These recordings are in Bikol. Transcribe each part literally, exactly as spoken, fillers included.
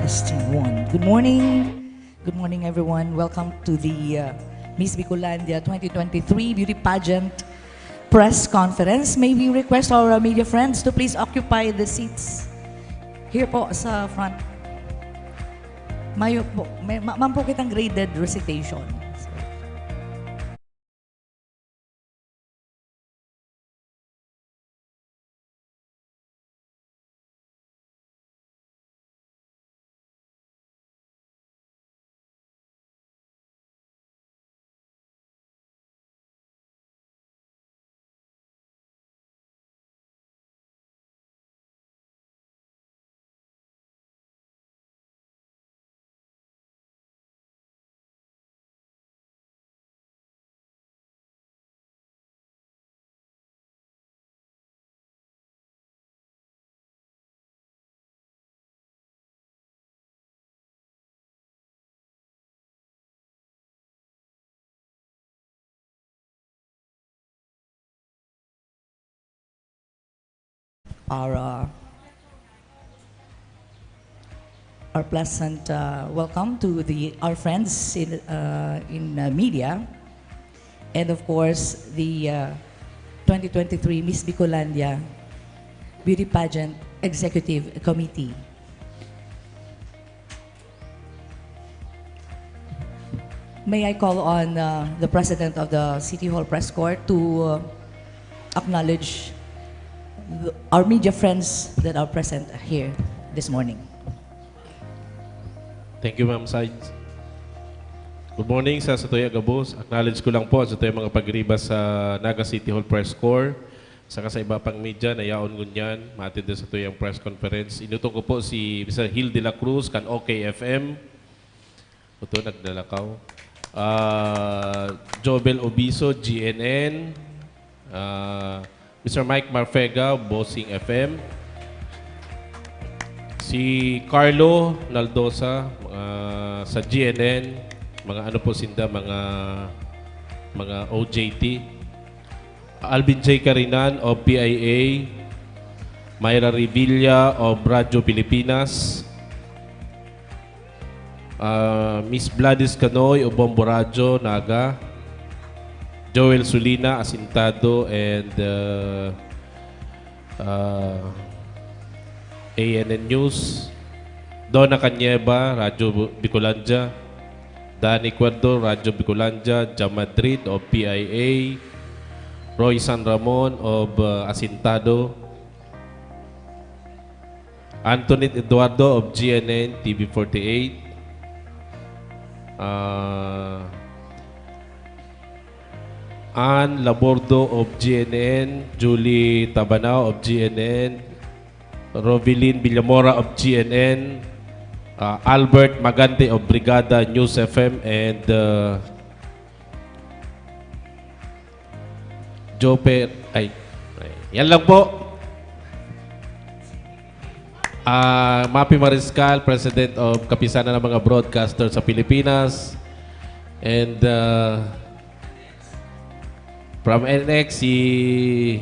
Testing one. Good morning. Good morning, everyone. Welcome to the uh, Miss Bicolandia twenty twenty-three Beauty Pageant Press Conference. May we request our uh, media friends to please occupy the seats here po sa front. Mayo po, may, ma- man po kitang graded recitation. Our uh, our pleasant uh, welcome to the our friends in uh, in uh, media, and of course the uh, twenty twenty-three Miss Bicolandia Beauty Pageant Executive Committee. May I call on uh, the President of the City Hall Press Corps to uh, acknowledge the, our media friends that are present here this morning. Thank you, Ma'am Sides. Good morning sa satuya gabos. Acknowledge ko lang po ang satuya mga pagriba sa Naga City Hall Press Corps. Saka sa iba pang media na yaon ngunyan, maatid sa tuyang press conference. Inuton ko po si Mister Hill de la Cruz kan O K F M. Ito, nagdalakaw. Ah, Jobel Obiso, G N N. Ah, Mister Mike Marfega, Bossing F M. Si Carlo Naldosa, ah, sa G N N. Mga ano po sinda, mga mga O J T. Alvin J Carinan of P I A, Myra Revilla of Radyo Pilipinas, ah, Miss Gladys Canoy of Bombo Radyo, Naga, Joel Sulina, Asintado, and uh, uh, A N N News, Donna Canieva, Radyo Bu- Bicolandia, Danny Cuerdo, Radyo Bicolandia, Jam Madrid of P I A, Roy San Ramon of uh, Asintado, Antoinette Eduardo of G N N T V forty-eight, uh, Ann Labordo of G N N, Julie Tabanao of G N N, Rovilin Villamora of G N N, uh, Albert Magante of Brigada News F M, and uh, Joe Pe... Ay, ay, yan lang po. Ah, Mapi Mariscal, President of Kapisanan ng mga Broadcaster sa Pilipinas. And uh, from N X, si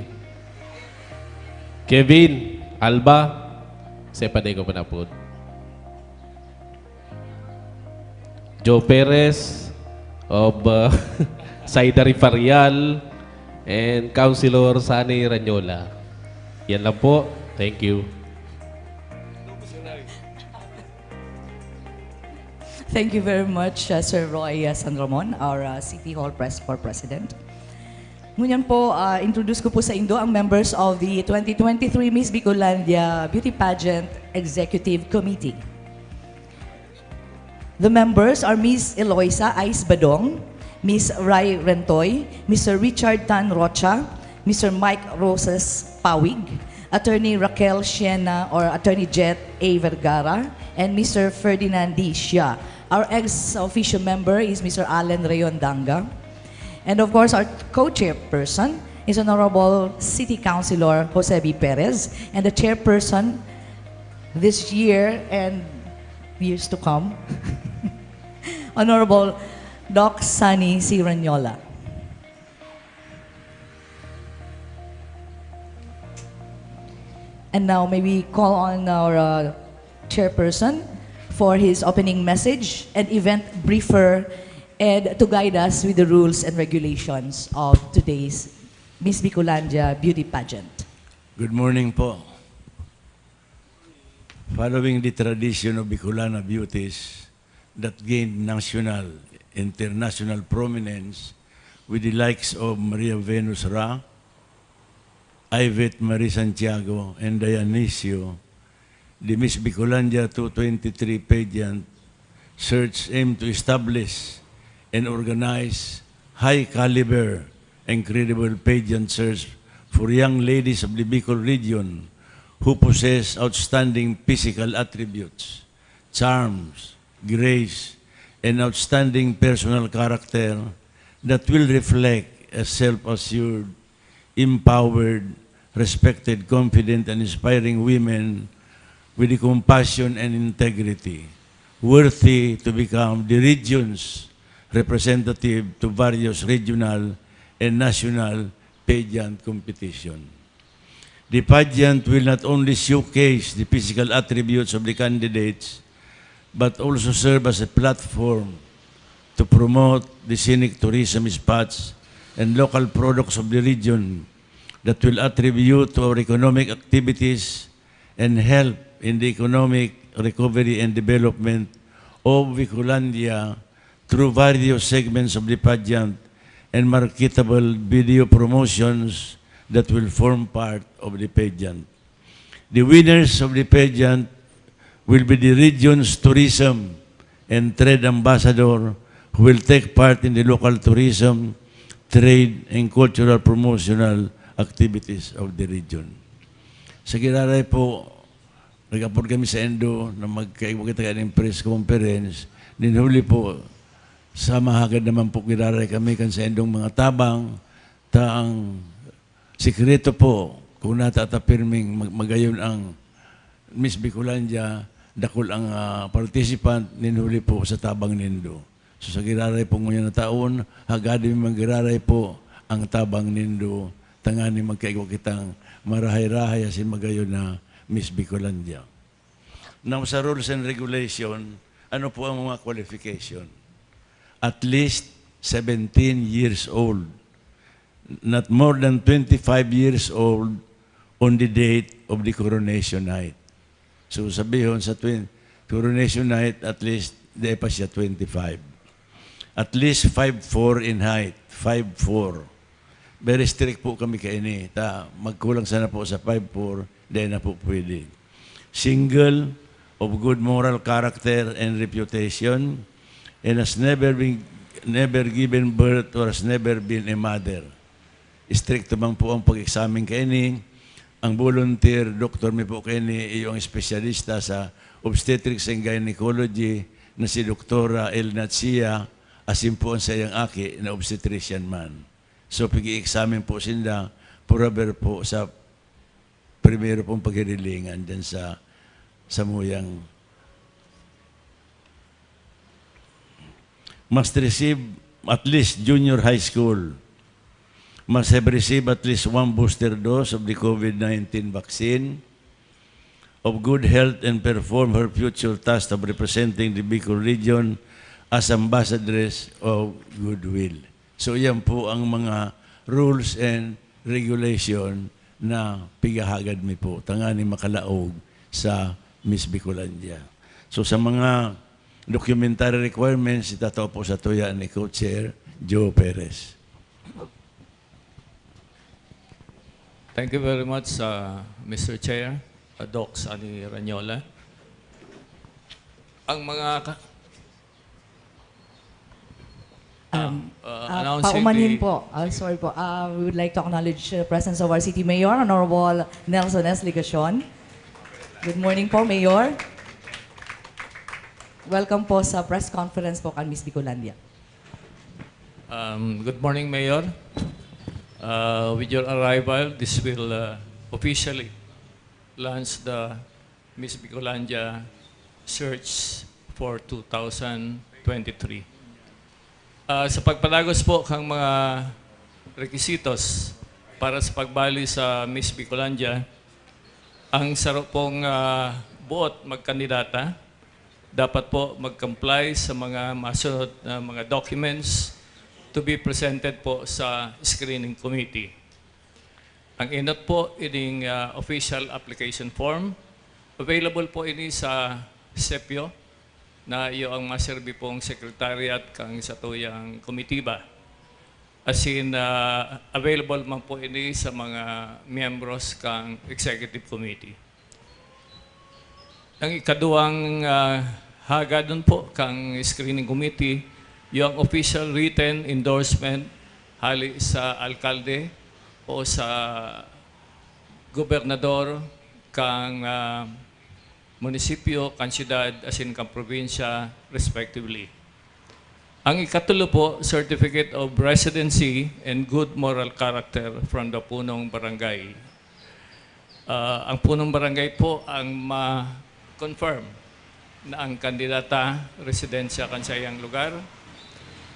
Kevin Alba. Sa ipaday ko pa na po. Joe Perez of uh, Saida Rifarial and Councilor Sani Ranyola. Yan lang po. Thank you. Thank you very much, uh, Sir Roy uh, San Ramon, our uh, City Hall Press Corps President. Ngunyan po, uh, introduce ko po sa indo ang members of the twenty twenty-three Miss Bicolandia Beauty Pageant Executive Committee. The members are Miss Eloisa Ais Badong, Miss Rai Rentoy, Mister Richard Tan Rocha, Mister Mike Roses Pawig, Attorney Raquel Siena or Attorney Jet A Vergara, and Mister Ferdinand D. Shia. Our ex officio member is Mister Allen Rayon Danga. And of course, our co-chairperson is Honorable City Councilor Jose B. Perez, and the chairperson this year and years to come, Honorable Doc Sunny C. Ranyola. And now, may we call on our uh, chairperson for his opening message and event briefer and to guide us with the rules and regulations of today's Miss Bicolandia Beauty Pageant. Good morning po. Following the tradition of Bicolana beauties that gained national, international prominence with the likes of Maria Venus Ra, Ivette Marie Santiago, and Diane Nisio, the Miss Bicolandia two twenty-three pageant search aim to establish and organize high caliber and credible pageant search for young ladies of the Bicol region who possess outstanding physical attributes, charms, grace, and outstanding personal character that will reflect a self-assured, empowered, respected, confident, and inspiring women with the compassion and integrity worthy to become the region's representative to various regional and national pageant competition. The pageant will not only showcase the physical attributes of the candidates, but also serve as a platform to promote the scenic tourism spots and local products of the region that will attribute to our economic activities and help in the economic recovery and development of Bicolandia through various segments of the pageant and marketable video promotions that will form part of the pageant. The winners of the pageant will be the region's tourism and trade ambassador who will take part in the local tourism, trade, and cultural promotional activities of the region. Sa giraray po, nag-apod kami sa Indo na magkaibo kita kaning press conference. Nin huli po, sa mahagad naman po giraray kami kan sa Indong mga tabang, ta ang sikreto po, kung natata pirming mag- magayon ang Miss Bicolandia, dakul ang ah, participant, nin huli po sa tabang nindo. So sa giraray po ngunyan na taon, hagadi mi magiraray po ang tabang nindo, tangani magkaigwa kitang marahay-rahay asin magayon na Miss Bicolandia. Now, sa rules and regulation, ano po ang mga qualification? At least seventeen years old, not more than twenty-five years old on the date of the coronation night. So, sabihon sa twin- coronation night, at least, di pa siya twenty-five. At least five four in height, five four. Very strict po kami kaini. Ta, magkulang sana po sa five four, di na po pwede. Single, of good moral character and reputation, and has never been, never given birth or has never been a mother. Istrikto man po ang pag-examine kaini. Ang volunteer, doktor mi po kaini, iyo ang espesyalista sa obstetrics and gynecology na si Doktora Elna Chia, asin po ang saiyang aki na obstetrician man. So, pag-i-examine po sinda, forever po sa primero pong paghirilingan dyan sa samuyang must receive at least junior high school, must have received at least one booster dose of the COVID nineteen vaccine, of good health, and perform her future task of representing the Bicol region as ambassadress of goodwill. So, yan po ang mga rules and regulation na pigahagad mi po, tangani makalaog sa Miss Bicolandia. So, sa mga documentary requirements, itatao po sa tuya ni Co-Chair Joe Perez. Thank you very much, uh, Mister Chair, uh, Doc Sonny Ranyola. Ang mga ka- Um, uh, ah, announcing paumanhin the- po. Ah, sorry po. Ah, we would like to acknowledge the presence of our City Mayor, Honorable Nelson S. Legacion. Good morning po, Mayor. Welcome po sa press conference po kan Miss Bicolandia. Um, good morning, Mayor. Uh, with your arrival, this will uh, officially launch the Miss Bicolandia search for two thousand twenty-three. Uh, sa pagpadagos po kang mga requisitos para sa pagbali sa Miss Bicolandia, ang saro pong uh, buot magkandidata, dapat po mag-comply sa mga masunod na mga documents to be presented po sa screening committee. Ang enot po, ining, ah, official application form. Available po ini sa SEPIO na iyo ang maserbi pong secretariat kan satuyang komitiba. Asin, ah, available man po ini sa mga miyembros kan executive committee. Ang ikaduwang, ah, hagadon po kan screening committee, yung official written endorsement hali sa alkalde o sa gobernador kan, ah, munisipyo, kan siyudad, asin kan probinsya, respectively. Ang ikatulo po, certificate of residency and good moral character from the punong barangay. Ah, ang punong barangay po ang ma-confirm na ang kandidata residensya kan saiyang lugar,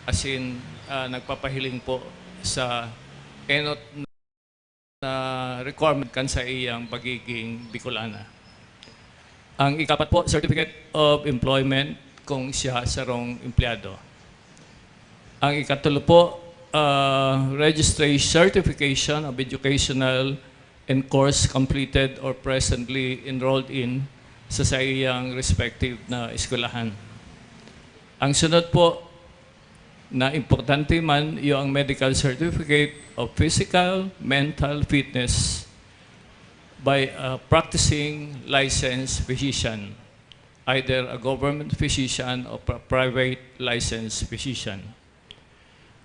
asin, ah, nagpapahiling po sa enot na requirement kan saiyang pagiging Bicolana. Ang ikapat po, certificate of employment kung siya sarong empleyado. Ang ikatulo po, ah, registration certification of educational and course completed or presently enrolled in sa saiyang respective na eskwelahan. Ang sunod po na importante man, iyo ang medical certificate of physical, mental fitness by a practicing licensed physician, either a government physician or pri-, private licensed physician.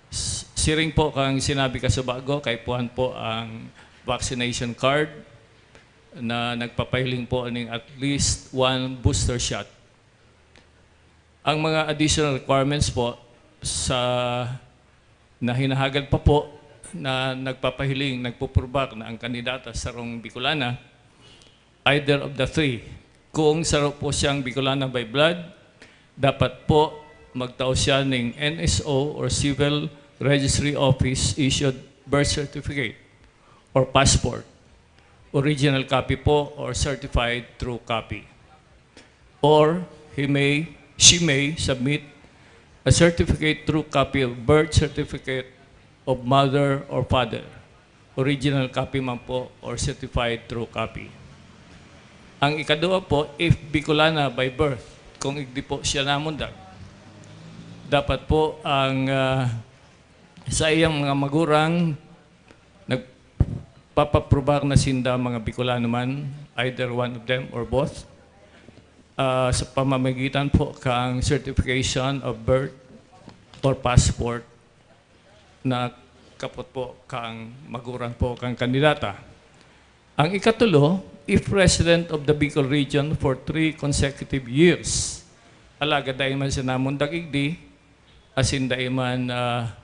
S-, siring po kang sinabi kasubago, kaipuhan po ang vaccination card na nagpapahiling po ning at least one booster shot. Ang mga additional requirements po sa, na hinahagad pa po na nagpapahiling, nagpuprubak na ang kandidata sarong Bicolana, either of the three. Kung saro po siyang Bicolana by blood, dapat po magtao siya ning N S O or Civil Registry Office issued birth certificate or passport, original copy po or certified true copy. Or he may, she may submit a certificate true copy of birth certificate of mother or father, original copy man po or certified true copy. Ang ikaduwa po, if Bicolana by birth, kung igdi po siya namundag, dapat po ang, ah, sa iyang mga magurang nagpapaprobar na sinda mga Bicolano man, either one of them or both, ah, sa pamamagitan po kang certification of birth or passport na kapot po kang magurang po kang kandidata. Ang ikatulo, if resident of the Bicol region for three consecutive years, alagad dai man siya namundag igdi, asin dai man, ah,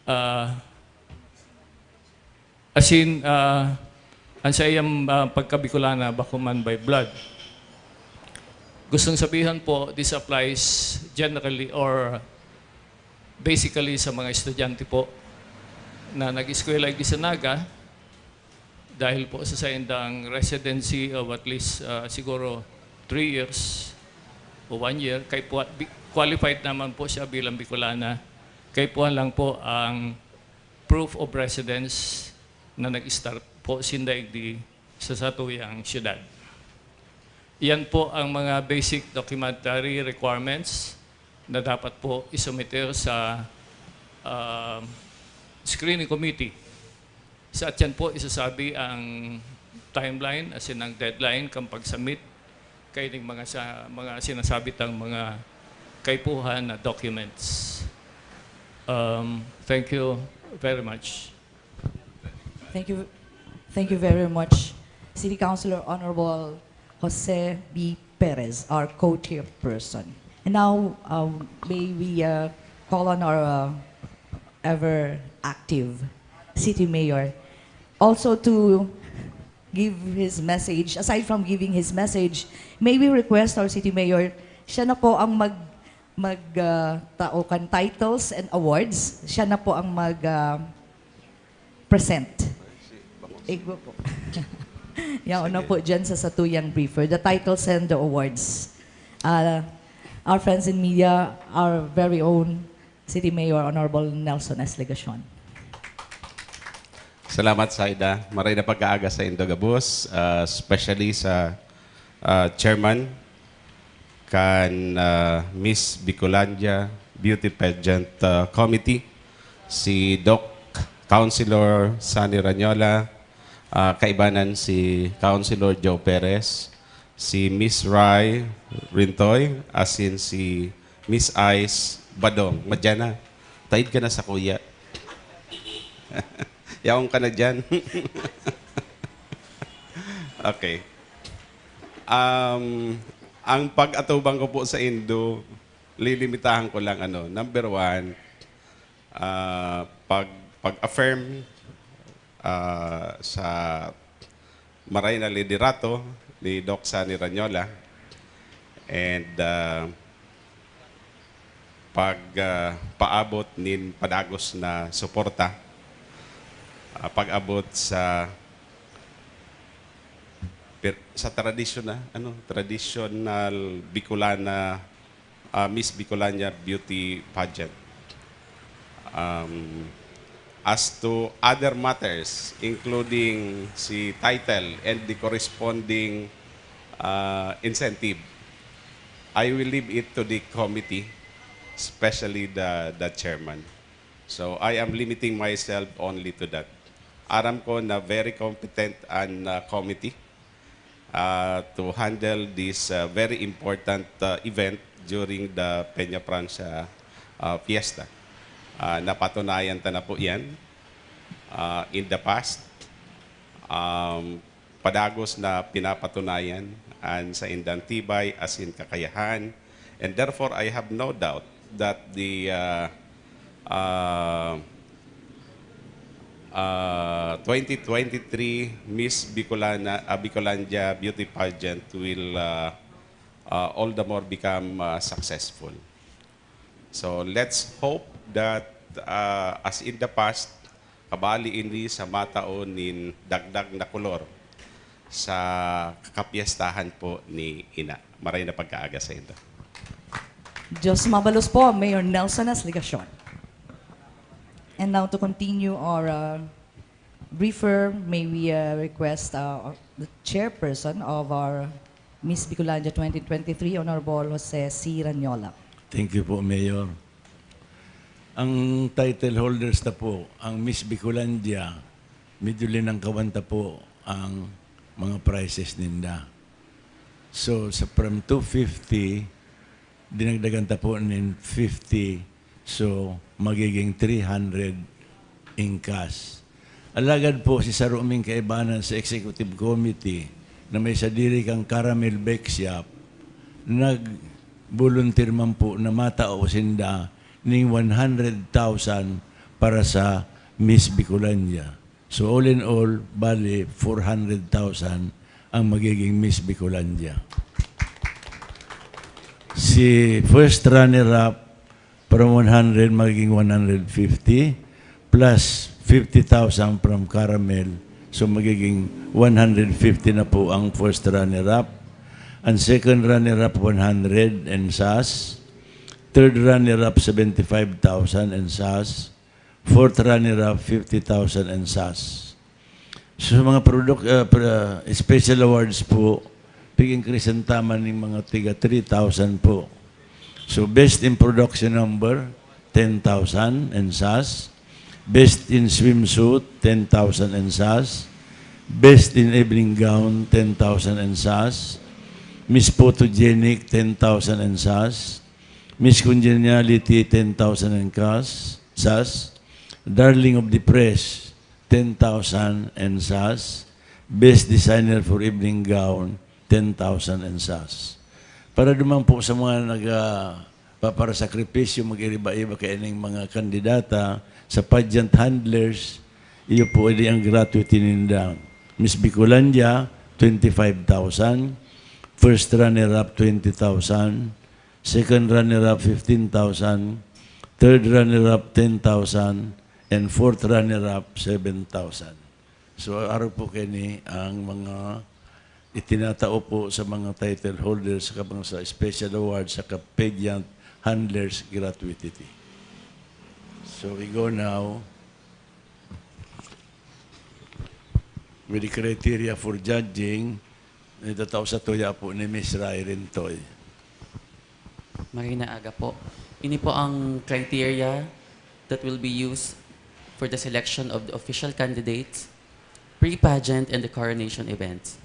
ah, asin, ah, ang saiyang, ah, pagka-Bicolana bako man by blood. Gustong sabihan po, this applies generally or basically sa mga estudyante po na nag-eskwela igdi sa Naga, dahil po sa saindang residency of at least, ah, siguro three years o one year, kay po, bi-, qualified naman po siya bilang Bicolana. Kaipuhan lang po ang proof of residence na nag-start po sinda igdi sa satuyang siyudad. Iyan po ang mga basic documentary requirements na dapat po isumiter sa, ah, screening committee. Sa atyan po isasabi ang timeline, asin ang deadline kan pag-submit kaining mga sa, mga sinasabi tang mga kaipuhan na documents. Um, thank you very much. Thank you, thank you very much, City Councilor Honorable Jose B. Perez, our co-chairperson. And now, um, may we uh, call on our uh, ever active city mayor also to give his message. Aside from giving his message, may we request our city mayor, siya na po ang mag mag uh, tao kan titles and awards. Siya na po ang mag uh, present. Igwa po. Yaon na po dyan sa satuyang briefer. The titles and the awards. Uh, our friends in media, our very own City Mayor Honorable Nelson S. Legacion. Salamat, Saida. Maray na pagkaaga sa Indo gabos, ah, especially sa ah, chairman kan ah, Miss Bicolandia Beauty Pageant ah, Committee, si Doc Councilor Sunny Ranyola, ah, kaibanan si Councilor Joe Perez, si Miss Rai Rintoy, asin si Miss Ice Badong. Madyan na. Taid ka na sa kuya. Yaon ka na dyan. Okay. Um, ang pag-atubang ko po sa Indo, lilimitahan ko lang, ano, number one, ah, pag, pag-affirm ah, sa maray na liderato ni Doc Sunny Ranyola and ah, pag ah, paabot nin padagos na suporta, ah, pag-abot sa per- sa tradisyonal, ano, traditional Bicolana ah, Miss Bicolandia Beauty Pageant. Um, as to other matters, including si title and the corresponding ah, incentive, I will leave it to the committee, especially the, the chairman. So I am limiting myself only to that. Aram ko na very competent ang ah, committee uh, to handle this uh, very important uh, event during the Peña Francia uh, Fiesta. Uh, napatunayan ta na po yan uh, in the past. Um, padagos na pinapatunayan an saindang tibay asin kakayahan, and therefore I have no doubt that the uh, uh, uh, twenty twenty-three Miss Bicolana, uh, Bicolandia Beauty Pageant will uh, uh, all the more become uh, successful. So let's hope that uh, as in the past, kabali ini sa matao nin dagdag na kolor sa kakapiestahan po ni Ina. Maray na pagkaaga sa inyo. Diyos mabalos po, Mayor Nelson S. Legacion. And now to continue our uh, briefer, may we uh, request uh, the chairperson of our Miss Bicolandia twenty twenty-three, Honorable Jose C. Ranyola. Thank you po, Mayor. Ang title holders ta po, ang Miss Bicolandia, medyo linangkawan ta po ang mga prizes ninda. So, sa from two fifty, dinagdagan ta po nin fifty, so magiging three hundred in cash. Alagad po, si saro ming kaibanan sa Executive Committee na may sadiri kang Caramel Bake Shop, nag-volunteer man po na matao sinda ning one hundred thousand para sa Miss Bicolandia. So all in all, bali, four hundred thousand ang magiging Miss Bicolandia. Si first runner-up, from one hundred, magiging one hundred fifty, plus fifty thousand from Caramel. So magiging one hundred fifty na po ang first runner-up. Ang second runner-up, one hundred and sas. Third runner-up, seventy-five thousand and sas. Fourth runner-up, fifty thousand and sas. So, sa mga product, uh, pra- special awards po, pig-increase ang tama ng mga tiga three thousand po. So, best in production number, ten thousand and sas. Best in swimsuit, ten thousand and sas. Best in evening gown, ten thousand and sas. Miss Photogenic, ten thousand and sas. Miss Congeniality, ten thousand and kas, sas. Darling of the Press, ten thousand and sas. Best Designer for Evening Gown, ten thousand and sas. Para duman po sa mga nagpaparasakripisyo, mag-iriba-iba kaining mga kandidata, sa pageant handlers, iyo po ay ang gratuity ninda. Miss Bicolandia, twenty-five thousand. First runner-up, twenty thousand. Second runner-up, fifteen thousand. Third runner-up, ten thousand. And fourth runner-up, seven thousand. So, arog po kini ang mga itinatao po sa mga title holders saka mga sa special awards saka pageant handlers gratuity. So we go now with the criteria for judging. Itatao sa tuya po ni Miss Rai Rintoy. Magandang aga po. Ini po ang criteria that will be used for the selection of the official candidates, pre-pageant and the coronation events.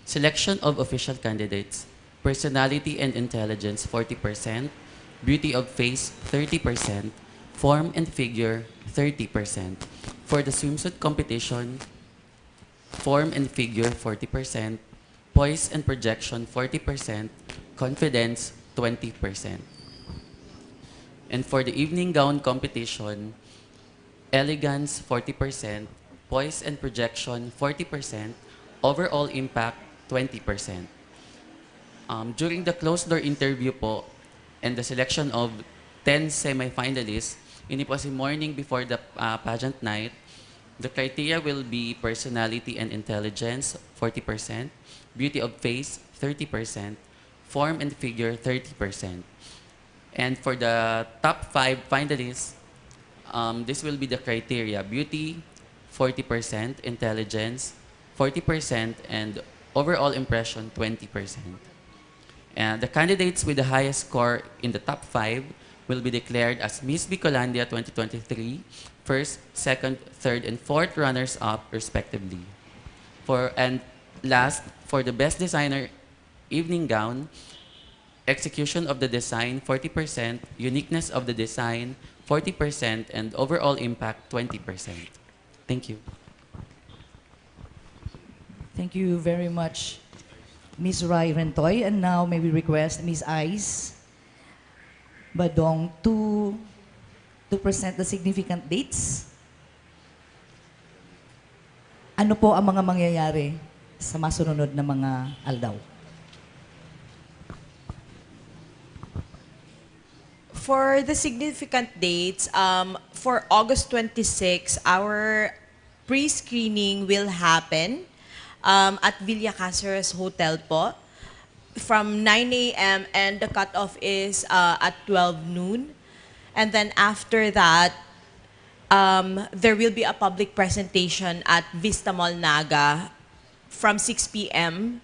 Selection of official candidates, personality and intelligence forty percent, beauty of face thirty percent, form and figure thirty percent. For the swimsuit competition, form and figure forty percent, poise and projection forty percent, confidence twenty percent. And for the evening gown competition, elegance forty percent, poise and projection forty percent, overall impact twenty percent. Um, during the closed door interview po and the selection of ten semifinalists, ini po si morning before the uh, pageant night, the criteria will be personality and intelligence, forty percent, beauty of face, thirty percent, form and figure, thirty percent. And for the top five finalists, um, this will be the criteria: beauty, forty percent, intelligence, forty percent, and overall impression, twenty percent. And the candidates with the highest score in the top five will be declared as Miss Bicolandia twenty twenty-three, first, second, third, and fourth runners-up, respectively. For and last, for the best designer evening gown, execution of the design forty percent, uniqueness of the design forty percent, and overall impact twenty percent. Thank you. Thank you very much, Miss Rai Rentoy. And now, may we request Miss Ice Badong to, to present the significant dates? Ano po ang mga mangyayari sa masununod na mga aldaw? For the significant dates, um, for August twenty-six, our pre-screening will happen um, at Villa Caceres Hotel po from nine a.m. and the cutoff is uh, at twelve noon. And then after that, um, there will be a public presentation at Vista Mall Naga from six p.m.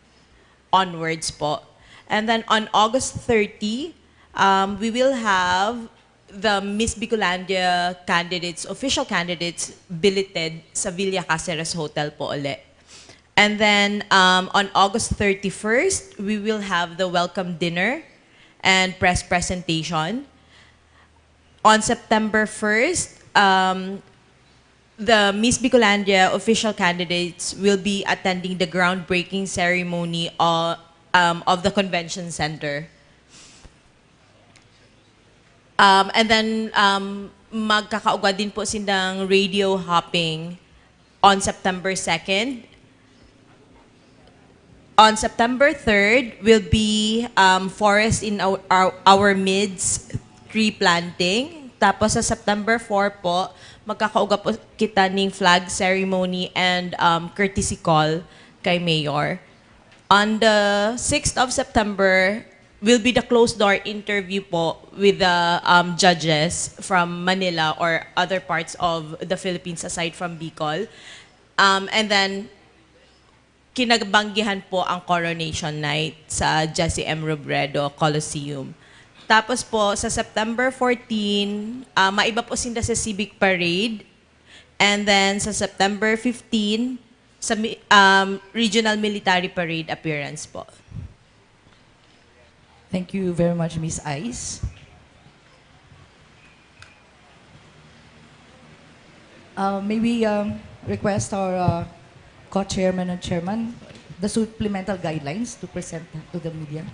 onwards po. And then on August thirty, um, we will have the Miss Bicolandia candidates, official candidates, billeted sa Villa Caceres Hotel po uli. And then um, on August thirty-first, we will have the welcome dinner and press presentation. On September first, um, the Miss Bicolandia official candidates will be attending the groundbreaking ceremony o- um, of the convention center. Um, and then, um, magkakaugwa din po sindang radio hopping on September second. On September third will be um, Forest in Our, Our, Our Midst tree planting. Tapos sa September four po, magkakaugwa po kita ning flag ceremony and um, courtesy call kay Mayor. On the sixth of September will be the closed door interview po with the um, judges from Manila or other parts of the Philippines aside from Bicol. Um, and then, kinabanggihan po ang coronation night sa Jesse M. Robredo Coliseum. Tapos po, sa September fourteen, ah, maiba po sinda sa Civic Parade. And then, sa September fifteen, sa mi- um, Regional Military Parade appearance po. Thank you very much, Miss Ice. Uh, may we um, request our uh, co-chairman and chairman the supplemental guidelines to present to the media?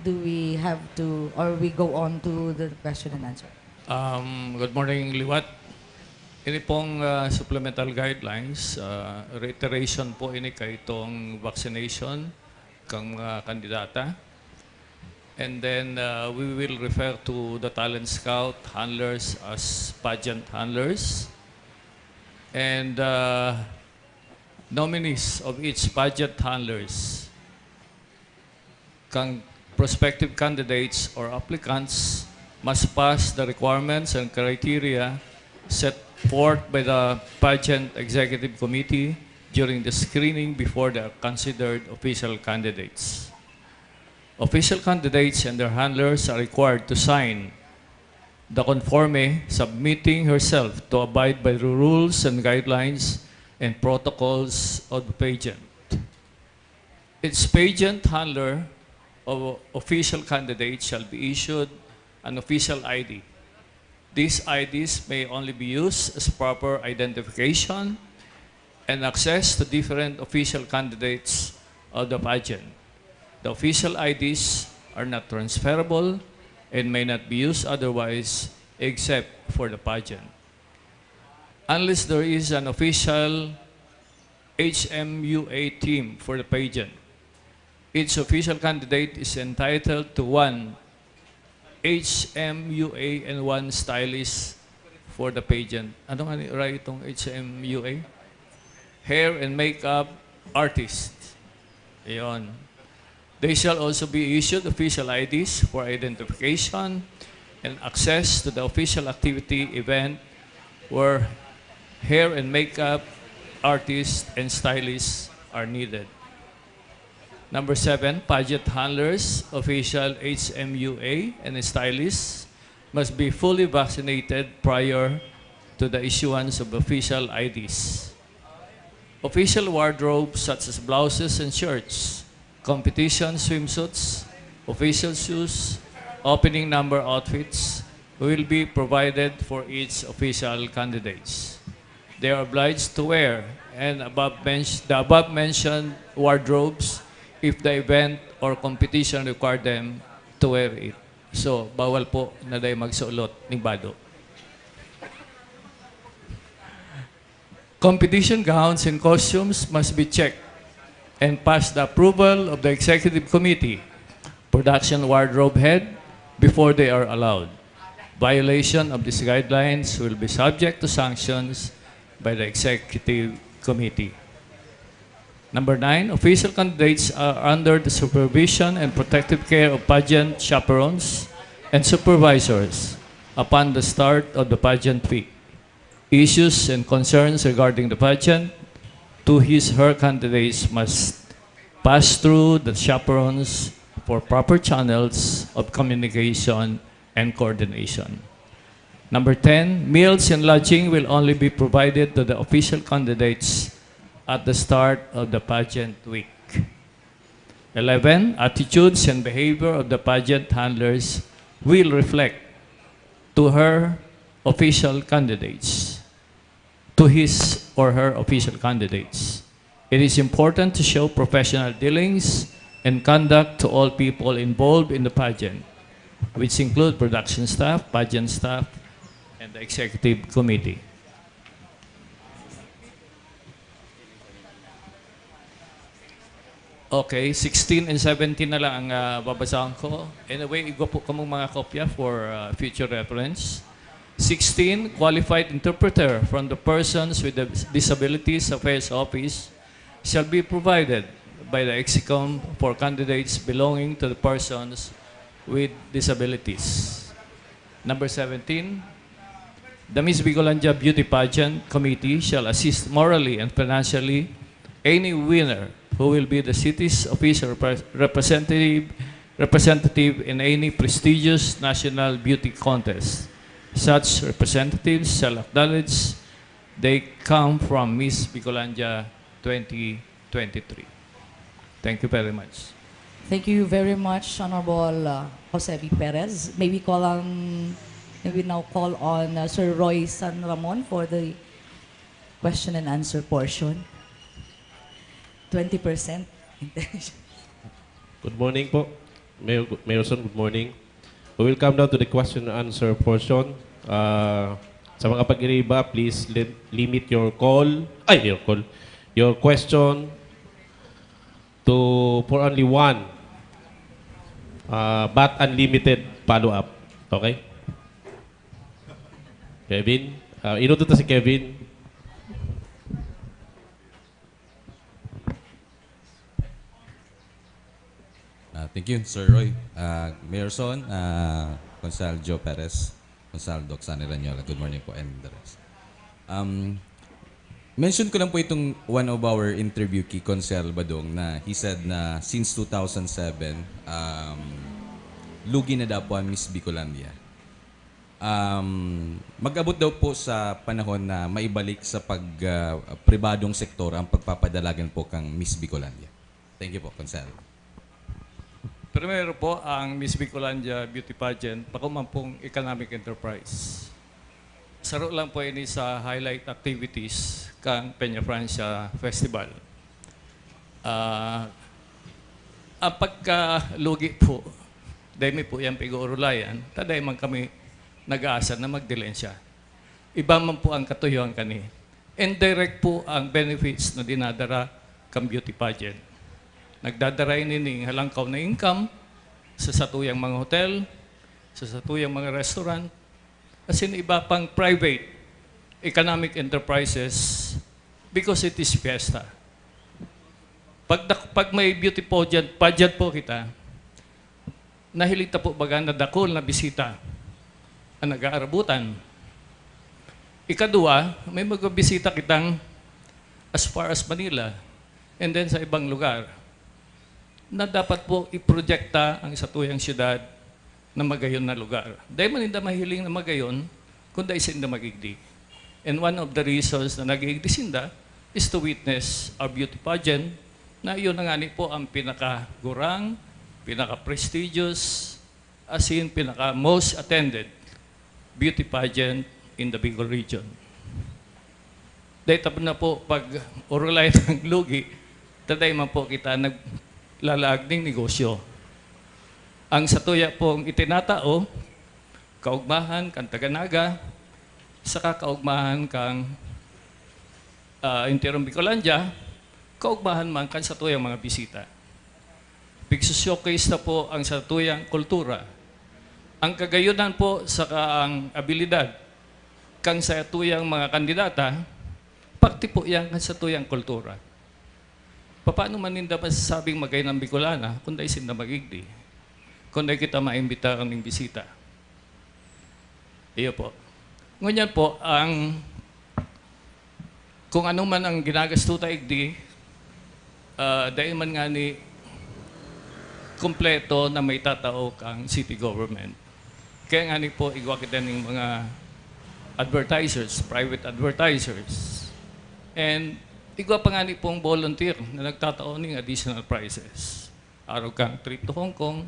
Do we have to, or we go on to the question and answer? Um, good morning, Liwat. Ini pong ah, supplemental guidelines, ah, reiteration po ini kay itong vaccination kang mga kandidata. And then uh, we will refer to the talent scout handlers as pageant handlers. And uh, Nominees of each pageant handlers, can, prospective candidates or applicants must pass the requirements and criteria set forth by the pageant executive committee during the screening before they are considered official candidates. Official candidates and their handlers are required to sign the conforme, submitting herself to abide by the rules and guidelines and protocols of the pageant. Its pageant handler of official candidate shall be issued an official I D. These I Ds may only be used as proper identification and access to different official candidates of the pageant. The official I Ds are not transferable and may not be used otherwise except for the pageant. Unless there is an official H M U A team for the pageant, each official candidate is entitled to one H M U A and one stylist for the pageant. Ano nga ni Ray itong H M U A? Hair and makeup artist. Ayon. They shall also be issued official I Ds for identification and access to the official activity event where hair and makeup artists and stylists are needed. Number seven, pageant handlers, official H M U A, and stylists must be fully vaccinated prior to the issuance of official I Ds. Official wardrobe such as blouses and shirts, competition swimsuits, official shoes, opening number outfits will be provided for each official candidates. They are obliged to wear and above men- the above mentioned wardrobes if the event or competition required them to wear it. So, bawal po na dai magsulot ning bado. Competition gowns and costumes must be checked and pass the approval of the executive committee, production wardrobe head, before they are allowed. Violation of these guidelines will be subject to sanctions by the executive committee. Number nine, official candidates are under the supervision and protective care of pageant chaperones and supervisors upon the start of the pageant week. Issues and concerns regarding the pageant to his/her candidates must pass through the chaperones for proper channels of communication and coordination. Number ten, meals and lodging will only be provided to the official candidates at the start of the pageant week. Eleven, attitudes and behavior of the pageant handlers will reflect to her official candidates, to his or her official candidates. It is important to show professional dealings and conduct to all people involved in the pageant, which include production staff, pageant staff, and the executive committee. Okay, sixteen and seventeen na lang ang, ah, babasahon ko. Anyway, igwa po kamong mga kopya for, ah, future reference. Sixteen, qualified interpreter from the Persons with Disabilities Affairs Office shall be provided by the EXICOM for candidates belonging to the Persons with Disabilities. Number seventeen, the Miss Bicolandia Beauty Pageant Committee shall assist morally and financially any winner who will be the city's official repre-, representative, representative in any prestigious national beauty contest. Such representatives shall acknowledge they come from Miss Bicolandia twenty twenty-three. Thank you very much. Thank you very much, Honorable uh, Jose B. Perez. May we call on, may we now call on uh, Sir Roy San Ramon for the question and answer portion. Twenty percent. Good morning po. Mayor, Mayorson, good morning. We will come down to the question and answer portion. Uh, sa mga pag-iriba, please li- limit your call, ay, your call, your question to for only one, uh, but unlimited follow-up. Okay? Kevin? Uh, inutot na si Kevin. Thank you, Sir Roy. Ah, Mayor Son, ah, Konsehal Joe Perez, Konsehal Doc Sunny Ranyola, good morning po, and the rest. Um, mention ko lang po itong one of our interview ki Konsehal Badong na he said na since two thousand seven, um, lugi na daw po ang Miss Bicolandia. Um, mag-abot daw po sa panahon na maibalik sa pag, ah, pribadong sektor ang pagpapadalagan po kang Miss Bicolandia. Thank you po, Konsehal. Primero po, ang Miss Bicolandia Beauty Pageant, pakuman pong economic enterprise. Saro lang po ini sa highlight activities kang Peña Francia Festival. Ah, ang pagkalugi po, dahil mi po yan pag-uurulayan, ta dahil man kami nag-aasa na magdilensya. Iba man po ang katuyohan kani. Indirect po ang benefits na dinadara kan beauty pageant. Nagdadara ini ning halangkaw na income sa satuyang mga hotel, sa satuyang mga restaurant, asin iba pang private economic enterprises because it is fiesta. Pag, pag may beauty pageant, pageant po kita, nahiling ta po baga na dakul na bisita ang nag-aarabutan. Ikadua, may mga bisita kitang as far as Manila and then sa ibang lugar na dapat po iproyekta ang satuyang syudad na magayon na lugar. Dai man ninda mahiling na magayon, kun dai sinda magigdi. And one of the reasons na nag-iigdi sinda is to witness our beauty pageant, na iyon na ngani po ang pinakagurang, pinaka-prestigious, asin pinaka-most attended beauty pageant in the Bicol region. Dai ta na po pag-orolay ng lugi, ta dai man po kita naglalaag ning negosyo. Ang satuya pong itinatao, kaugmahan kan taga Naga, saka kaugmahan kang, ah, enterong Bicolandia, kaugmahan man kan satuyang mga bisita. Pigso-showcase ta po ang satuyang kultura. Ang kagayunan po saka ang abilidad kan satuyang mga kandidata, parte po yan kan satuyang kultura. Papaano man ninda masasabing magayon ang Bicolana kung dai sinda magigdi? Kung dai kita maimbitaran ning bisita? Iyo po. Ngunyan po, ang, kung ano man ang ginagasto ta igdi, ah, dai man ngani kompleto na maitatao kang city government. Kaya ngani po, igwa kita ning mga advertisers, private advertisers. And igwa pa ngani pong volunteer na nagtatao ning additional prizes. Arog kang trip to Hong Kong,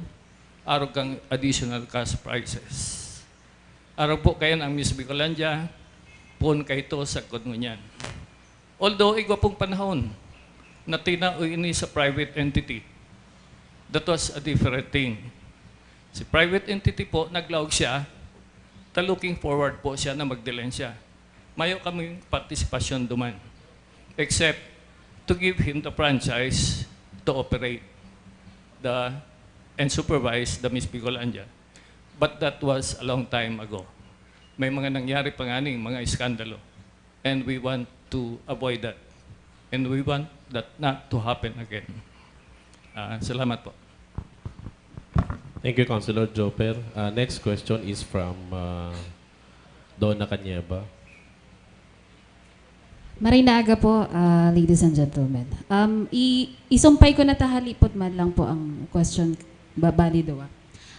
arog kang additional cash prizes. Arog po kayan ang Miss Bicolandia, poon kaito sagkod ngunyan. Although, igwa pong panahon na tinao ini sa private entity. That was a different thing. Si private entity po, naglaog siya, ta looking forward po siya na magdilensya. Mayo kaming partisipasyon duman, except to give him the franchise to operate the, and supervise the Miss Bicolandia. But that was a long time ago. May mga nangyari pa nganing mga iskandalo. And we want to avoid that. And we want that not to happen again. Ah, salamat po. Thank you, Councilor Joper. Uh, next question is from uh, Donna Canieva. Maray na aga po, ah, ladies and gentlemen. Um, i isumpay ko na ta halipot man lang po ang question, ba, bali duwa.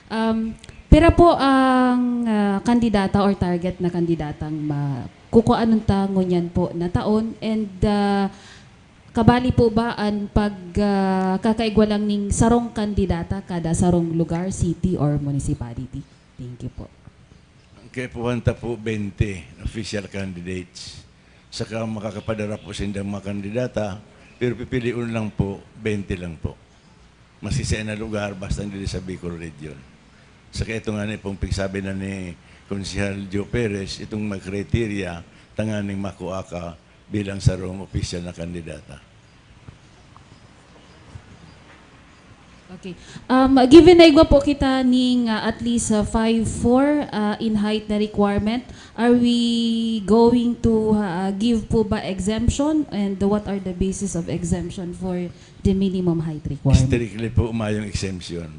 Um, pira po ang ah, kandidata or target na kandidatang ma kukuanon ta ngunyan po na taon, and ah, kabali po ba an pag ah, kakaigwa lang ning sarong kandidata kada sarong lugar, city or municipality? Thank you po. Ang kaipuhan ta po, twenty official candidates. Saka makakapadara po sindang mga kandidata, pero pipilion lang po, twenty lang po. Maski sa na lugar, basta dili sa Bicol Region. Saka ito nga ni pong pigsabi na ni Konsehal Joe Perez, itong mga kriteria, tanganing makua ka bilang sarong opisyal na kandidata. Okay. Um, given na igwa po kita ning, ah, at least, ah, five four, ah, in height na requirement, are we going to, ah, give po ba exemption? And what are the basis of exemption for the minimum height requirement? Strictly po mayong exemption.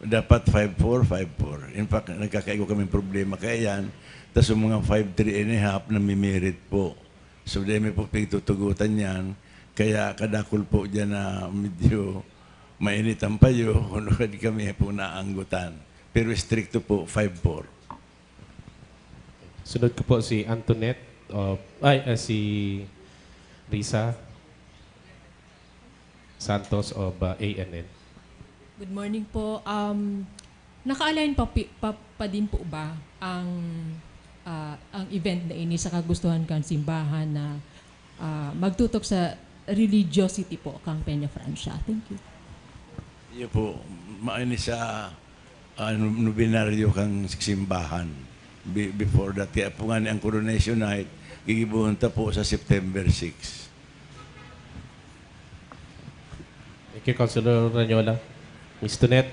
Dapat five four, five four. In fact, nagkakaigo kaming problema kaya yan. Tas yung mga five three and a half, namimirit po. So, dahil may po pagtutugutan yan, kaya kadakol po dyan na medyo mainit ang payo, kung di kami po naanggutan. Pero stricto po, five four. Sunod ko po si Antoinette, of, ay, ah, si Risa Santos of ah, A N N. Good morning po. Um, naka-align pa, pi- pa, pa din po ba ang ah, ang event na ini sa kagustuhan kan simbahan na ah, magtutok sa religiosity po kang Peña Francia? Thank you. Iyo po, maini sa ah, nu- nobenaryo kang simbahan. Be- before that, kaya po nga ni ang coronation night, gigibuhon ta po sa September six. Thank you, Councilor Ranyola. Miss Tonet,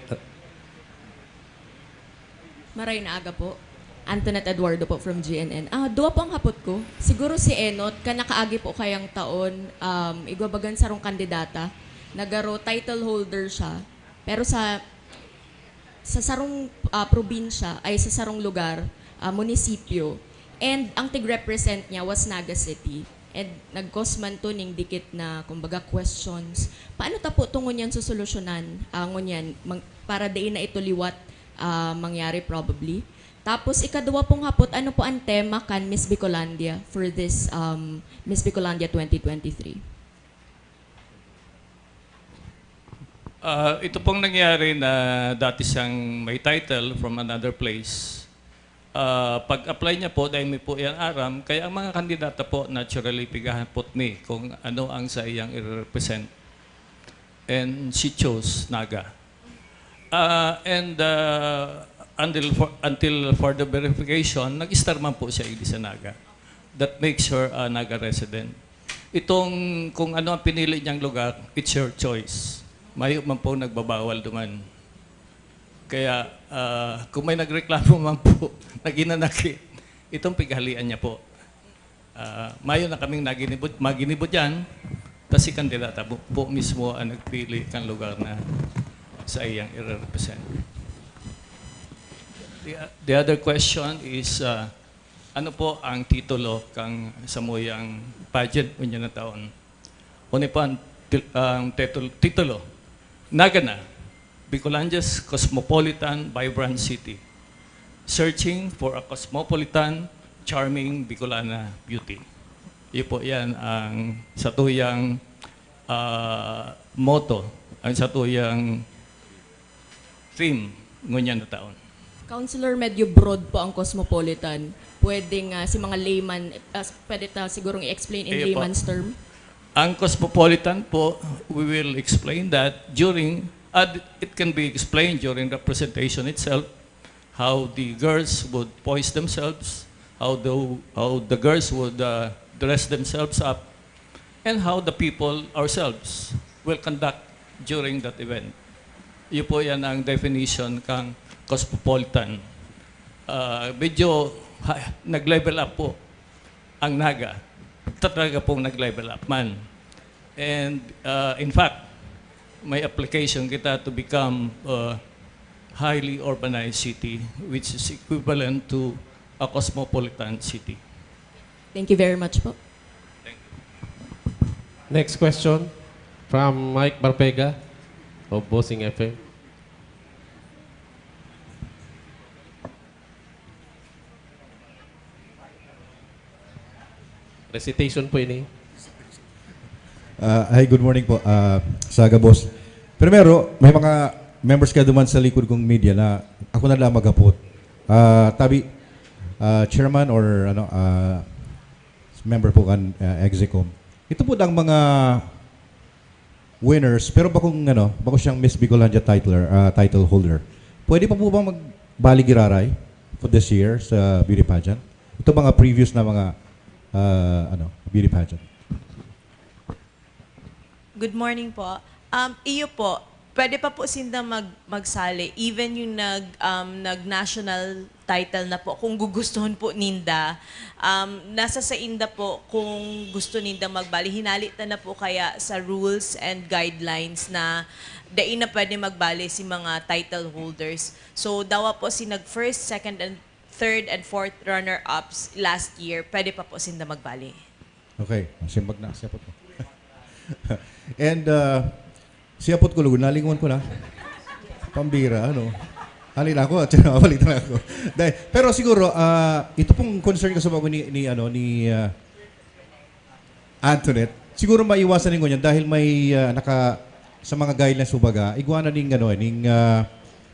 Maray na aga po. Antoinette Eduardo po from G N N. Ah, duwa po ang hapot ko. Siguro si Enot, kan nakaagi po kayang taon, um, igwa bagan sarong kandidata, nagaro title holder siya, pero sa sa sarong ah, probinsya, ay sa sarong lugar, ah, munisipyo, and ang tig-represent niya was Naga City. And nag-cause man to ning dikit na, kumbaga, questions. Paano ta po to ngunyan susolusyonan, ah, ngunyan, mang- para dai na ito liwat ah, mangyari probably? Tapos, ikaduwa pong hapot, ano po ang tema kan Miss Bicolandia for this um, Miss Bicolandia twenty twenty-three? Ah, ito pong nangyari na dati siyang may title from another place. Ah, pag-apply niya po, dahil may po iyang aram, kaya ang mga kandidata po, naturally, pigahapot mi kung ano ang sa iyang i-represent. And she chose Naga. Ah, and ah, until, for, until further verification, nag-star man po siya, hindi sa Naga. That makes her a Naga resident. Itong kung ano ang pinili niyang lugar, it's your choice. Mayo man po nagbabawal duman. Kaya ah, kung may nagreklamo man po na ginanakit, itong pighalian niya po. Ah, mayo na kaming naginibo, maginibo dyan, tas si kandidata po, po mismo ang nagpili kan lugar na sa iyang i-represent. The, the other question is, ah, ano po ang titulo kang samuyang pageant ngunyan na taon? Uni po ang, til- ang titul- titulo, Naga na, Bicolandia's Cosmopolitan Vibrant City. Searching for a cosmopolitan, charming Bicolana beauty. Iyo po yan ang satuyang ah, motto, ang satuyang theme ngunyan na taon. Counselor, medyo broad po ang cosmopolitan. Pwedeng ah, si mga layman, ah, pwede ta sigurong i-explain in Iyo po. layman's term? Ang cosmopolitan po, we will explain that during, uh, it can be explained during the presentation itself, how the girls would poise themselves, how the, how the girls would uh, dress themselves up, and how the people ourselves will conduct during that event. Iyo po yan ang definition kang cosmopolitan. Ah, medyo ha- nag-level up po ang Naga. Talaga pong nag-level up man. And uh, in fact, may application kita to become a highly urbanized city, which is equivalent to a cosmopolitan city. Thank you very much po. Next question from Mike Barpega of Bossing F M. Recitation po ini. Ah, hi, good morning po, ah, Saga Boss. Primero, may mga members ka duman sa likod kong media na ako na lang maghapot. Ah, tabi, ah, chairman or ano, ah, member po kan ah, Execom. Ito po ang mga winners, pero bakong ano, bako siyang Miss Bicolandia titler, ah, title holder. Pwede pa po bang magbalik giraray for this year sa beauty pageant? Ito mga previous na mga ah, ano, beauty pageant. Good morning po. Um, iyo po, Pwede pa po sinda mag-, magsali, even yung nag-, um, nag-national title na po, kung gugustuhon po ninda. Um, nasa sainda po kung gusto ninda magbali. Hinali ta na po kaya sa rules and guidelines na dai na pwede magbali si mga title holders. So, dawa po si nag-first, second, and third, and fourth runner-ups last year, pwede pa po sinda magbali. Okay, simbag na, siyapot ko. And uh, siyapot ko, lugod, nalingon ko na. Pambira, ano? Hali na ako, at saka mabalik na ako. Dahil, pero siguro, ah, ito pong concern ko sa bago ni, ni, ano, ni ah, Antoinette, siguro maiwasan ninyo yan dahil may ah, naka, sa mga guidelines po baga, igwa na ning, ano, ning ah,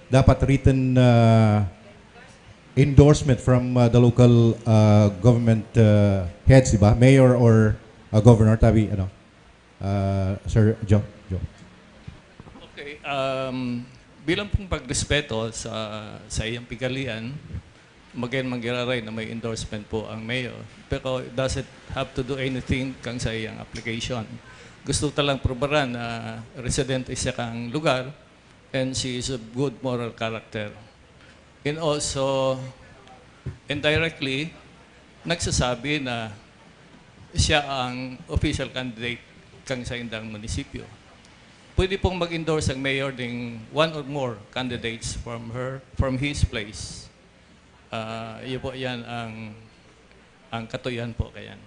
dapat written ah, endorsement from ah, the local ah, government ah, heads, di ba? Mayor or ah, governor, tabi, ano? Ah, Sir Joe. Joe. Okay, um, bilang pong pagrespeto sa sa iyang pigalian, magayon man giraray na may endorsement po ang mayor. Pero it doesn't have to do anything kang sa iyang application. Gusto ta lang probaran na residente siya kang lugar and she is of good moral character. And also, indirectly, nagsasabi na siya ang official candidate kang sa indang munisipyo. Pwede pong mag-endorse ang mayor ding one or more candidates from her, from his place. Ah, iyo po yan ang, ang katuyan po kayan.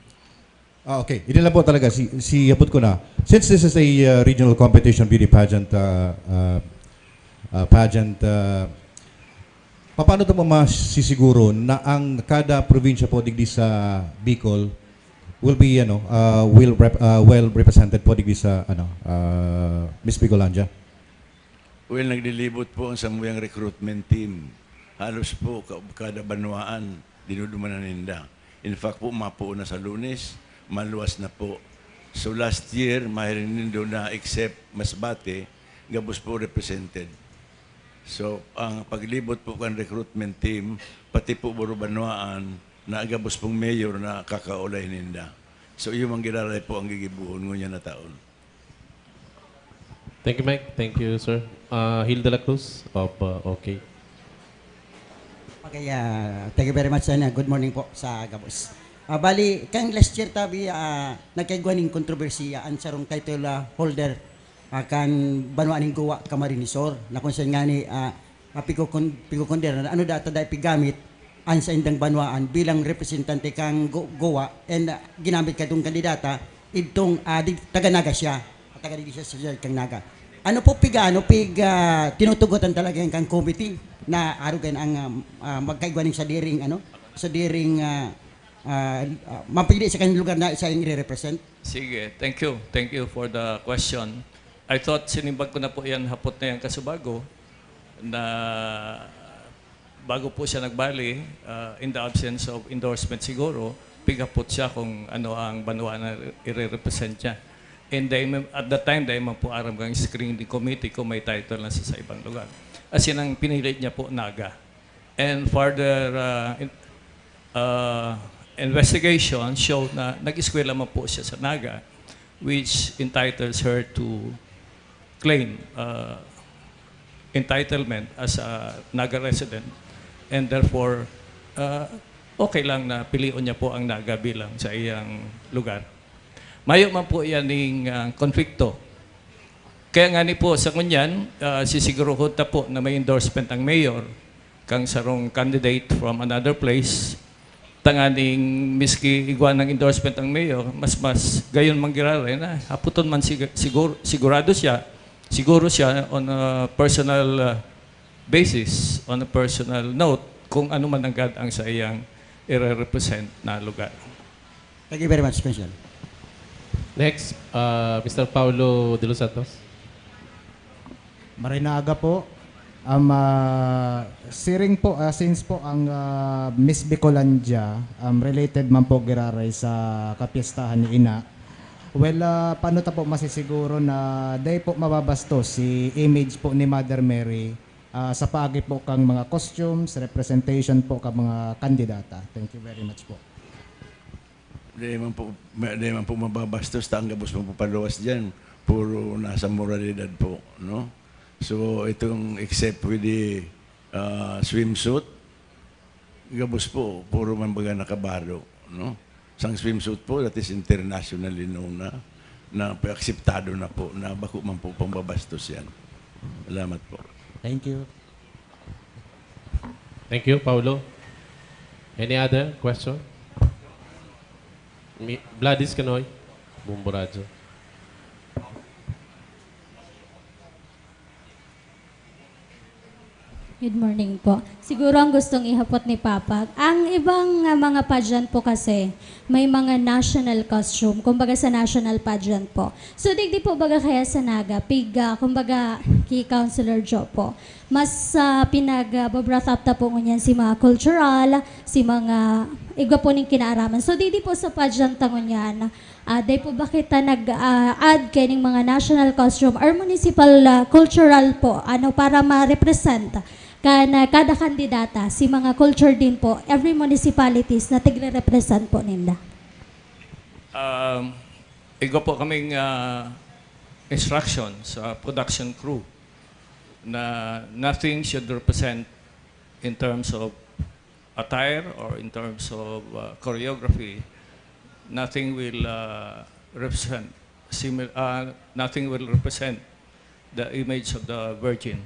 Ah, okay. Ini lang po talaga, si, si hapot ko na. Since this is a uh, regional competition beauty pageant, uh, uh, uh, pageant, uh, paano ito masisiguro na ang kada probinsya po digdi sa Bicol will be ano, uh, will rep, uh, well represented po digdi sa ano, uh, Miss Bicolandia? Well, naglilibot po ang samuyang recruitment team. Halos po ka- kada banwaan, dinudumanan ninda. In fact po, mapuo na sa Lunes, maluwas na po. So last year, mahiling nindo na except Masbate, gabos po represented. So, ang paglibot po kan recruitment team, pati po Buro Banwaan, na gabos pong mayor na kakaulay ninda. So, iyo man giraray po ang gigibuhon ngunyan na taon. Thank you, Mike. Thank you, sir. Uh, Hilda La Cruz of uh, OK. Okay, ah, thank you very much, and uh, good morning po sa gabos. Ah, bali, kang last year tabi, ah, nagkaigwa ning kontrobersiya ang sarong title ah, holder ah, kan banwa ning Goa, Camarines Sur, na kung saan nga ni ah, ah, pigkukon- pigkukonderan, ano data dahil pigamit ang sa indang banwaan bilang representante kang Go- Goa and ah, ginamit kadtong kandidata, idtong ah, di, taga Naga siya, taga digdi siya sa kang Naga. Ano po piga, ano pig ah, tinutugotan talaga yung kang committee na arugan ang ah, ah, magkaigwa ning sa diring ano, sa diring ah, ah, ah, mapili sa kanyang lugar na siya yung i-represent? Sige, thank you. Thank you for the question. I thought sinimbag ko na po yan hapot na yan kasubago na bago po siya nagbali, uh, in the absence of endorsement siguro, pighapot siya kung ano ang banwa na ire-represent niya. And dahil man- at that time, dahil man po aram kang screening committee kung may title na sa, sa ibang lugar. As in, ang pinili niya po, Naga. And further uh, in- uh, investigation showed na nag-eskwela man po siya sa Naga, which entitles her to claim uh, entitlement as a Naga resident, and therefore uh, okay lang na pilion niya po ang Naga bilang sa iyang lugar. Mayo man po yan ning uh, konflikto. Kaya nga ni po sa ngunyan, uh, sisiguruhon ta po na may endorsement ang mayor kang sarong candidate from another place, tanganing miski igwa ng endorsement ang mayor, mas mas gayon manggiraray na haputon man sig- sigur- sigurado siya, siguro siya on a personal uh, basis, on a personal note, kung ano man agad ang sa iyang ire-represent na lugar. Thank you very much, Consul. Next, uh, Mister Paulo De Los Santos. Maray na aga po. Um, ah, siring po, ah, since po ang ah, Miss Bicolandia um, related man po giraray sa kapiestahan ni Ina, well, ah, paano ta po masisiguro na dai po mababastos si image po ni Mother Mary ah, sa paagi po kang mga costumes, representation po kang mga kandidata? Thank you very much po. Di man po, di man po mababastos ta ang gabos man po paluwas dyan. Puro nasa moralidad po, no? So, itong except with the, ah, swimsuit, gabos po, puro man baga nakabaro, no? Sang swimsuit po, that is internationally known na, na akseptado na po, na bako man po pambabastos yan. Salamat po. Thank you. Thank you, Paulo. Any other question? Mi- Gladys Canoy, Bumbo Radyo. Good morning po. Siguro ang gustong ihapot ni Papa, ang ibang ah, mga pageant po kasi may mga national costume, kumbaga sa national pageant po. So digdi po baga kaya sa Naga, pig, ah, kumbaga ki Councilor Joe po. Mas uh, pinag-brought up ta po ngunyan si mga cultural, si mga igwa po ning kinaaraman. So digdi po sa pageant ta ngunyan, Ah, dai po ba kita nag-add kaning mga national costume or municipal ah, cultural po, ano, para ma-represent kan ah, kada kandidata, si mga culture din po, every municipalities na tigre-represent po ninda? Um, igwa po kaming ah, instruction sa production crew na nothing should represent in terms of attire or in terms of uh, choreography, nothing will uh, represent similar. Uh, nothing will represent the image of the Virgin.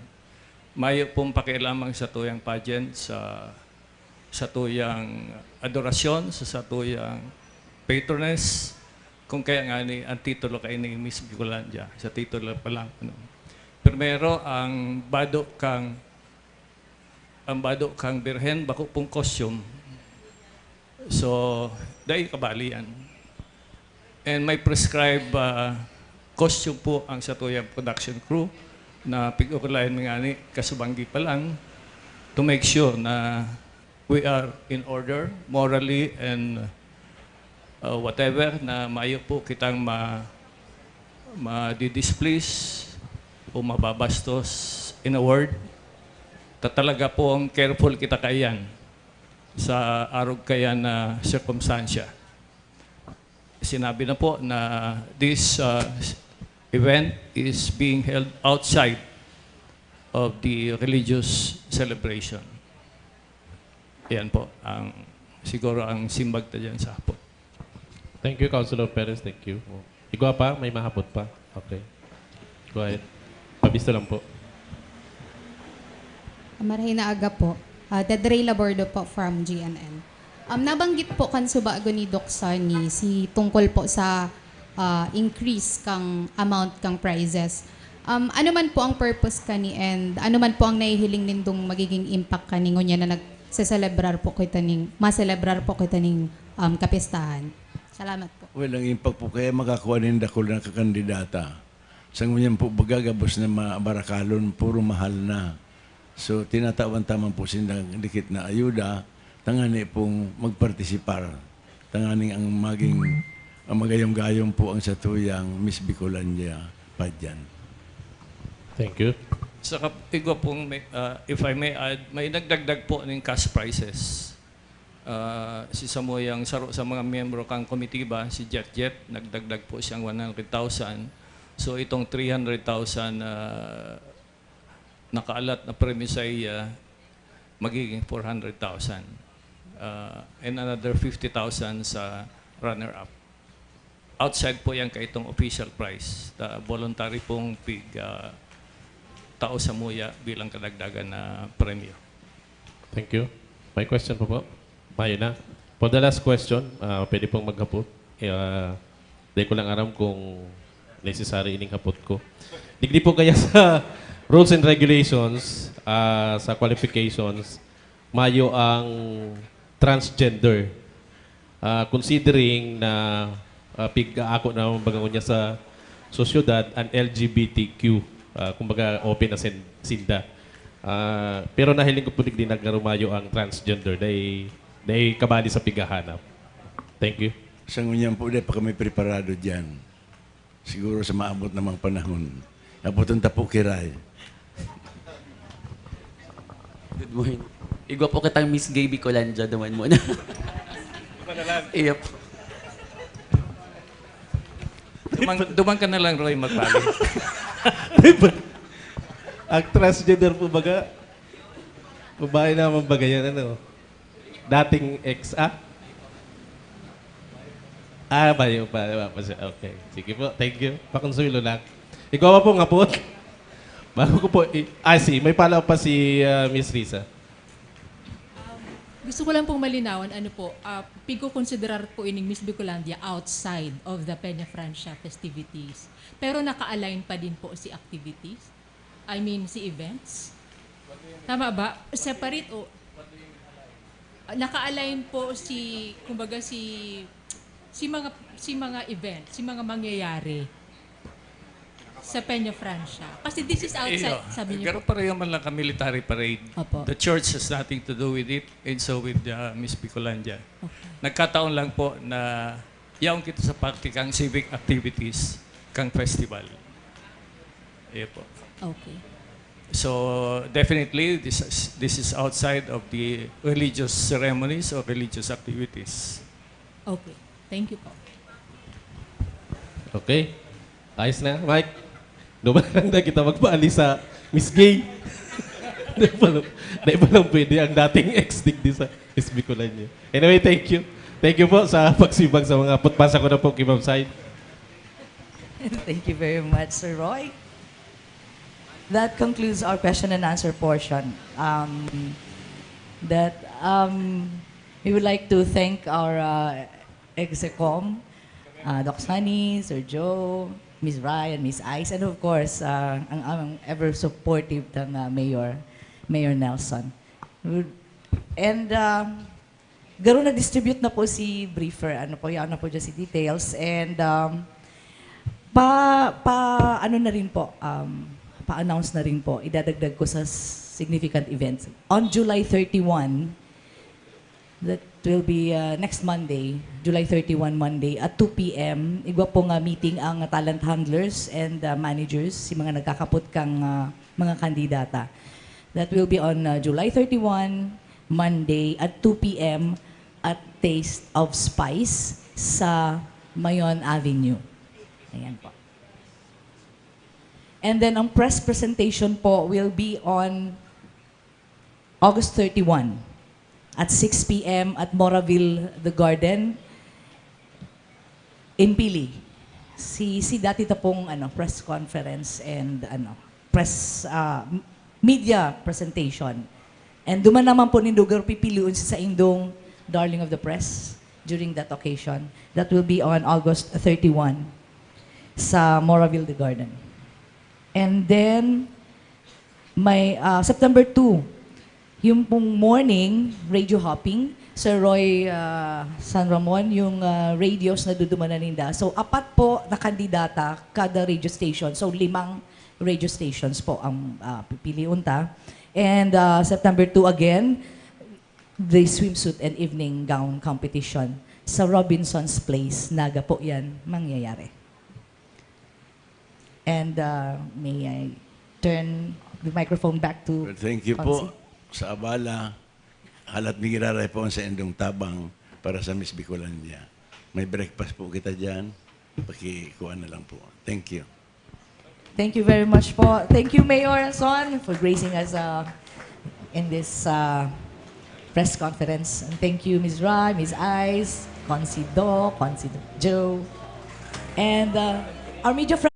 Mayo pong pakialamang sa tuyang pageant, sa sa tuyang adorasyon, sa sa tuyang patroness. Kung kaya nga ni ang titulo kay ni Miss Bicolandia, sa titulo pa lang. Ano. Primero, ang bado kang ang bado kang birhen, bako pong costume. So, dai kabali yan. And may prescribed uh, costume po ang satuyang production crew na pig-ukulayan mi ngani kasubanggi pa lang to make sure na we are in order morally and uh, whatever na mayo po kitang ma ma-displease o mababastos in a word. Ta talaga pong careful kita kaiyan sa arog kaya na sirkumstansya. Sinabi na po na this uh, event is being held outside of the religious celebration. Yan po ang siguro ang simbag ta dyan sa hapon. Thank you, Councilor Perez. Thank you. Igwa pa? May mahapot pa? Okay. Go ahead. Pabista lang po. Marahay na aga po. Uh, Dedrey Labordo po from G N N. Um, nabanggit po kan subago ni Doc Sonny si tungkol po sa uh, increase kang amount kang prizes. Um, ano man po ang purpose kani and ano man po ang nahihiling nindong magiging impact kani ngunyan na nagseselebrar po kita ning, maselebrar po kita ning um, kapistahan? Salamat po. Well, ang impact po kaya makakuha nin dakul na kakandidata. Sa ngunyan po, baga gabos na mabarakalon, puro mahal na. So, tinatawan taman po sinda dikit na ayuda, tangani pong magpartisipar. Tangani ang maging ang magayom-gayom po ang satuyang Miss Bicolandia pageant. Thank you. Sa kap- igwa pong, may, ah, if I may add, may nagdagdag po ng cash prizes. Ah, si Samoyang saro sa mga miyembro kang komitiba, si Jet Jet, nagdagdag po siyang one hundred thousand. So itong three hundred thousand ah, nakaalat na premyo sa iya, magiging four hundred thousand. Ah, and another fifty thousand sa runner-up. Outside po yan kaitong official price. Ta voluntary pong pig ah, tao sa muya bilang kadagdagan na premyo. Thank you. May question pa po? Mayo na. For the last question, ah, pwede pong maghapot. Eh, ah, di ko lang aram kung necessary ining hapot ko. Digdi po kaya sa rules and regulations, ah, sa qualifications, mayo ang transgender. Ah, considering na ah, pig-aako na baga ngunyan sa sosyedad ang L G B T Q. Ah, kumbaga, open na sin- sinda. Ah, pero nahiling ko po digdi nagkarumayo ang transgender dahil, dahil kabali sa pighahanap. Thank you. Sa ngunyan po, di pa kami preparado dyan. Siguro sa maabot namang panahon. Abutan ta po, Kiray. Good morning. Igwa po kitang Miss Gay Bicolandia naman muna. Iya po. Dumang, dumang ka na lang, Roy, magbalik. Ang transgender po baga, babae naman baga yan, ano? Dating ex, ah? Ah, bayo pa, diba? Pa siya. Okay. Sige po, thank you. Pakonsuelo lang. Ikaw po nga po. Bago ko po, i- ah, si, may follow-up pa si ah, Miss Risa. Gusto ko lang pong malinawan, ano po, ah, pigkokonsiderar po ining Miss Bicolandia outside of the Peña Francia festivities. Pero naka-align pa din po si activities? I mean, si events? Tama ba? Separate o... Ah, naka-align po si, kumbaga si, si mga, si mga event, si mga mangyayari sa Peña Francia. Kasi this is outside, Iyo, sabi niyo pero po. Pareho man lang ka military parade. Opo. The church has nothing to do with it, and so with uh, Miss Bicolandia. Okay. Nagkataon lang po na yaon kita sa parte kang civic activities, kang festival. Iyo po. Okay. So definitely, this is, this is outside of the religious ceremonies or religious activities. Okay. Thank you po. Okay. Ayos na, Mike. Duman lang na kita magpaalis sa Miss Gay. Di pa lang, di pa lang pwede ang dating ex digdi sa Miss Bicolandia. Anyway, thank you. Thank you po sa pagsibag sa mga putbasa ko na po kay Ma'am Said. Thank you very much, Sir Roy. That concludes our question and answer portion. Um, that um, we would like to thank our uh, execom, uh, Doc Sunny, Sir Joe, Miss Ryan, Miss Ice, and of course, uh, ang, ang ever supportive ng uh, Mayor, Mayor Nelson. And uh, garo na-distribute na po si briefer. Ano po, yan na po dyan si details. And um, pa, pa, ano na rin po, um, pa-announce na rin po, idadagdag ko sa significant events. On July thirty-one, that will be uh, next Monday, July thirty-one, Monday, at two p.m., igwa po nga meeting ang talent handlers and uh, managers, si mga nagkakapot kang uh, mga kandidata. That will be on uh, July thirty-one, Monday, at two p.m. at Taste of Spice sa Mayon Avenue. Ayan po. And then, ang press presentation po will be on August thirty-one at six p.m. at Moraville The Garden in Pili. Si, si dati ta pong ano, press conference and ano, press uh, media presentation. And duman naman po nindo garo pipilion sa indong Darling of the Press during that occasion. That will be on August thirty-one sa Moraville The Garden. And then, may uh, September two, yung pong morning, radio hopping, Sir Roy uh, San Ramon, yung uh, radios na dudumanan ninda. So, apat po na kandidata kada radio station. So, limang radio stations po ang uh, pipilion ta. And uh, September two again, the swimsuit and evening gown competition sa Robinson's Place, Naga po yan mangyayari. And uh, may I turn the microphone back to Well, thank you Consi? Po sa abala. Halat mi giraray po sa indong tabang para sa Miss Bicolandia. May breakfast po kita dyan. Pakikuha na lang po. Thank you. Thank you very much po. Thank you, Mayor Son, for gracing us uh, in this uh, press conference. And thank you, Miss Ra, Miss Ice, Consi Do, Consi Joe, and uh, our media friends.